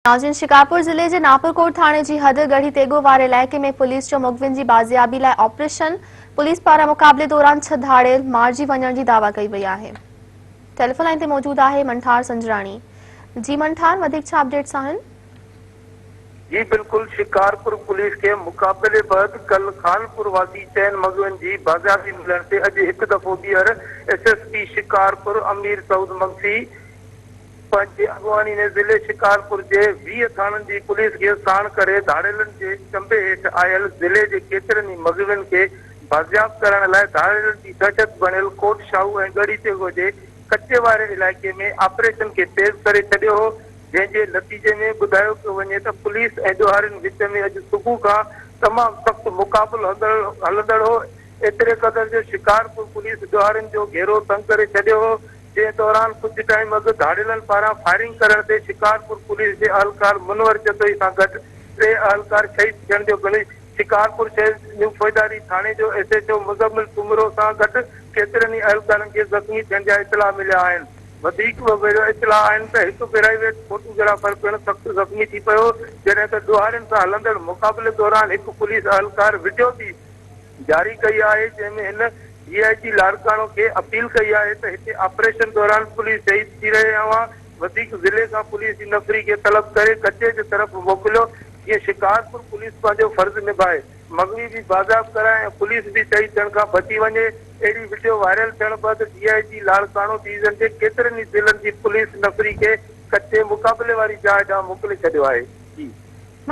ناظرين شڪارپور ضلعي جي ناپرڪوٽ ٿاڻي جي حد ڳڙهي تيغو واري علائقي ۾ پوليس جو مغوين جي بازيابي لاء آپريشن، پوليس پاران مقابلي دوران ڇهه ڌاڙيل مارجي وڃڻ جي دعويٰ ڪئي وئي آهي. ٽيليفون لائين تي موجود آهي منٺار سنجراڻي. جي منٺار وڌيڪ ڇا اپڊيٽس آهن؟ جي بلڪل شڪارپور پوليس کي مقابلي بعد ڪل خانپور واسي چئن مغوين جي بازيابي ملڻ تي اڄ هڪ دفعو ٻيهر S S P Shikarpur Amir Saud Magsi پنهنجي اڳواڻي ۾ ضلعي شڪارپور جي 20 ٿاڻن جي پوليس کي ساڻ ڪري ڌاڙيلن جي چنبي هيٺ آيل ضلعي جي ڪيترن ئي مغوين کي بازياب ڪرائڻ لاء ڌاڙيلن جي دهشت بڻيل ڪوٽ شاهو ۽ ڳڙهي تيغو جي ڪچي واري علائقي ۾ آپريشن کي تيز ڪري ڇڏيو هو جنهن جي نتيجي ۾ ٻڌايو پيو وڃي ته پوليس ۽ ڏوهارين وچ ۾ اڄ صبح کان تمام سخت مقابلو هلندڙ هو ايتري قدر جو شڪارپور پوليس ڏوهارين جو گهيرو تنگ ڪري ڇڏيو هو جنهن دوران ڪجهه ٽائيم اڳ ڌاڙيلن پاران فائرنگ ڪرڻ تي شڪارپور پوليس جي اهلڪار منور جتوئي سان گڏ ٽي اهلڪار شهيد ٿيڻ جو پڻ شڪارپور شهر نيو فوجداري ٿاڻي جو S H O Muzammil Soomro سان گڏ ڪيترن ئي اهلڪارن کي زخمي ٿيڻ جا اطلاع مليا آهن. وڌيڪ به اطلاع آهن ته هڪ پرائيويٽ فوٽوگرافر پڻ سخت زخمي ٿي پيو جڏهن ته ڏوهارين سان هلندڙ مقابلي دوران هڪ پوليس اهلڪار وڊيو به جاري ڪئي آهي جنهن ۾ هن ڊي I جي لاڙڪاڻو کي اپيل ڪئي آهي ته هتي آپريشن دوران پوليس شهيد ٿي رهي اوهان وڌيڪ ضلعي کان پوليس جي نفري کي طلب ڪري ڪچي جي طرف موڪليو جيئن شڪارپور پوليس پنهنجو فرض نڀائي مغوي به بازياب ڪرائي ۽ پوليس به شهيد ٿيڻ کان بچي وڃي اهڙي وڊيو وائرل ٿيڻ بعد ڊي I جي لاڙڪاڻو ڊويزن جي ڪيترن ئي ضلعن جي پوليس نفري کي ڪچي مقابلي واري جاء ڏانهن موڪلي ڇڏيو آهي جي.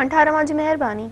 منٺار اوهان جي مهرباني.